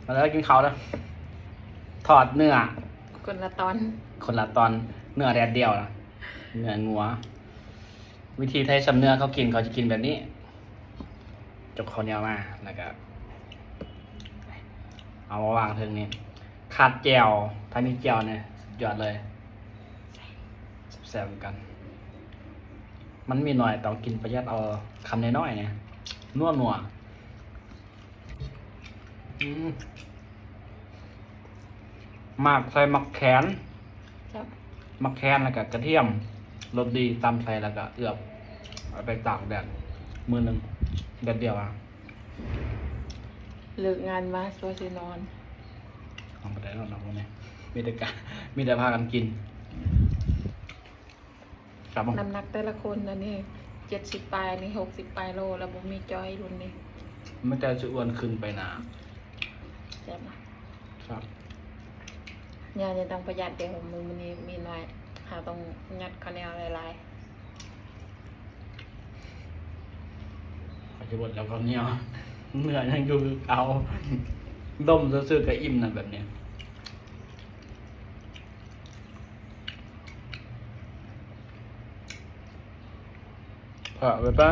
ມາເດີ ກິນເຂົ້າເດີ ທອດເນື້ອ ຄົນລະຕອນ ຄົນລະຕອນ ເນື້ອແດດດຽວນະ ເນື້ອງົວ ວິທີໄທຊຳເນື້ອເຂົາກິນ ເຂົາຈະກິນແບບນີ້ ຈົກເຂົ້າໜຽວມາ ແລ້ວກະເອົາມາວາງເທິງນີ້ ຂາດແຈ່ວ ຖ້າມີແຈ່ວນີ້ສຸດຍອດເລີຍ ແຊບໆຄືກັນ ມັນມີໜ້ອຍ ຕ້ອງກິນປະຢັດເອົາ ຄຳນ້ອຍໆນີ້ ນົວໆ ອືມ ໝາກໃສ່ໝາກແຄນ ແຊບ ໝາກແຄນ ແລ້ວກະກະທຽມ ລົດດີ ຕຳໃສ່ ແລ້ວກະເອືອບ ເອົາໄປຕາກແດດມື້ໜຶ່ງ ແດດດຽວອະ ເລີກງານມາ ສ່ວຍຊິນອນ ເອົາບໍ່ໄດ້ນອນດອກມື້ນີ້ ມີແຕ່ກະ ມີແຕ່ພາກັນກິນ ຄັບ ນ້ຳໜັກແຕ່ລະຄົນ ອັນນີ້ເຈັດສິບປາຍ ອັນນີ້ຫົກສິບປາຍໂລ ແລ້ວບໍ່ມີຈ່ອຍລຸ້ນນີ້ ມັນຈະຊິອ້ວນຂຶ້ນໄປໜ້າ ແຊບນະ ຄັບ ຍານີ້ຕ້ອງປະຢັດເດ້ ມື້ ມື້ນີ້ມີໜ້ອຍ ເຮົາຕ້ອງຍັດເຂົ້າໜຽວຫຼາຍໆ ເຂົາຈະເບິດແລ້ວເຂົ້າໜຽວ ເນື້ອຍັງຢູ່ຄືເກົ່າ ດົມຊື່ໆກະອີ່ມນະແບບນີ້. ພາໄປປະ